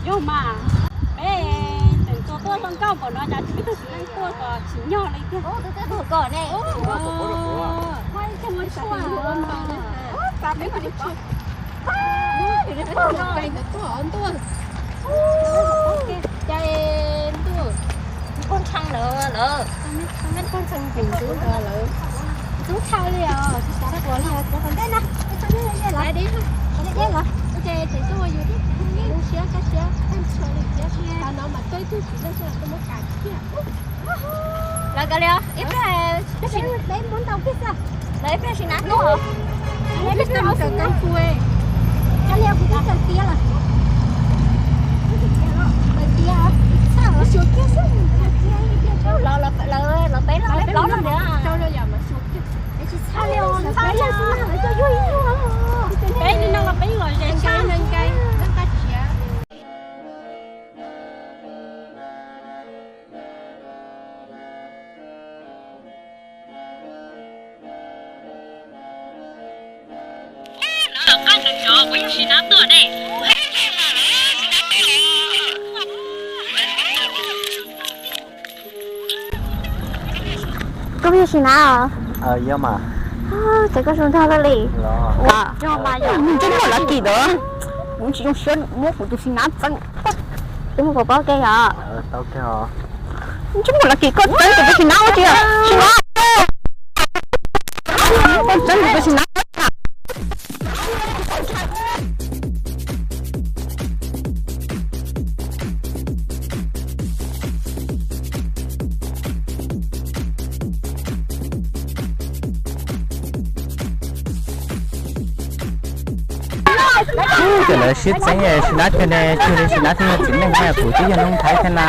Yog mas, peb tseem tuaj tuaj hluas nkauj npaum no cas tsis muaj tus txiv neej tuaj kom tsim nyog li tiag. Ub, tus twb tuaj kom ne. Ub, ua tshuaj. Ub, cas peb tuaj li tuaj ntuj. Ub, cas ntuj, poj ntxoog lawm lawm. Poj ntxoog ntxub ntawd lawm. Ntxub tshaj li os, tsis xav rau puas li os, cov tom ntej na. Lawv dib, lawv dib los, ces tseem tuaj ua yus thiab, zoo siab kaj siab, tag nrho li thiab. Thaum no mas tuaj ib tug tsis txawj xwb los tuaj muab kav kiag. Lawv kav liam, ib pliag, peb muab ntau kiag xwb. Lawv ib pliag sim na tuaj. Ib pliag mus kawm kung fu. Kav liam, kuv twb kawm tiav lawm. Kawm tiav, txhaj xyuas kiag xwb. Los peb los peb plaub no ntag. Peb li no los peb los ze tshaj. Koj yog sim na os? Yog mas. Ces koj zoo nraug lawm li. Yog mas, yog nws tseem muaj lov kim ntawd, kuv tsis zoo siab muab kuv tus sim na txeeb. Twb muaj puas paub kev yog? Tseem muaj lov kim koj txeeb kuv tus sim na ua tsis yog sim na. Koj txeeb kuv tus sim na. Cov lawv sib txeeb sim na kiag ne, tsis li sim na thiab yog txiv neej thiab, kuv twb yog noob Thaib thiab na.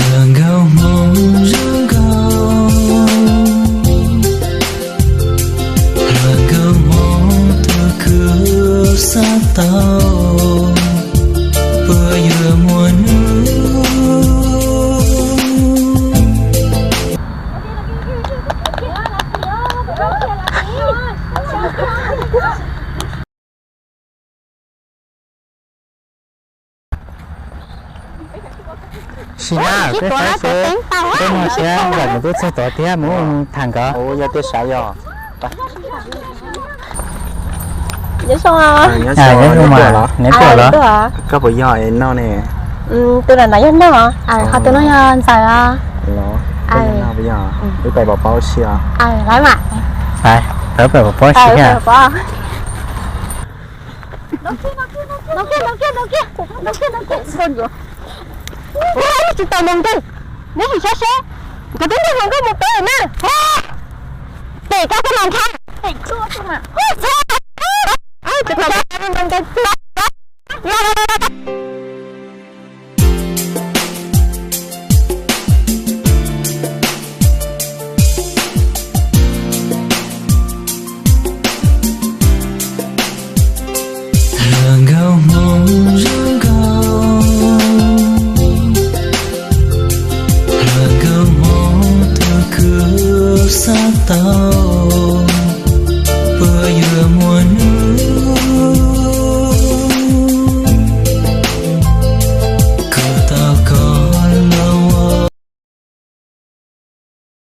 Hluas nkauj Hmoob zoo nkauj, hluas nkauj Hmoob tus kwv xav tau, puas yuav muaj hnub. Sim na, peb saib seb, peb mus saib nkawm mus twb txog tod thiab mus tham nkawd. Yog tej sav yog. Nyob zoo mas, neb tuaj los? Koj puas yog es noj ne? Tus no yog noj, ho tus no yog ntxawm os. Wb pais pov pob si os. Lawv pais pov pob si thiab. Tsis tau mus nkeeg, neb sim saib seb, nkawd twb nrog hluas nkauj mus pem na. Pem koj koj mas ntshai. Hluas nkauj Hmoob zoo nkauj, hluas nkauj Hmoob tus kwv xav tau,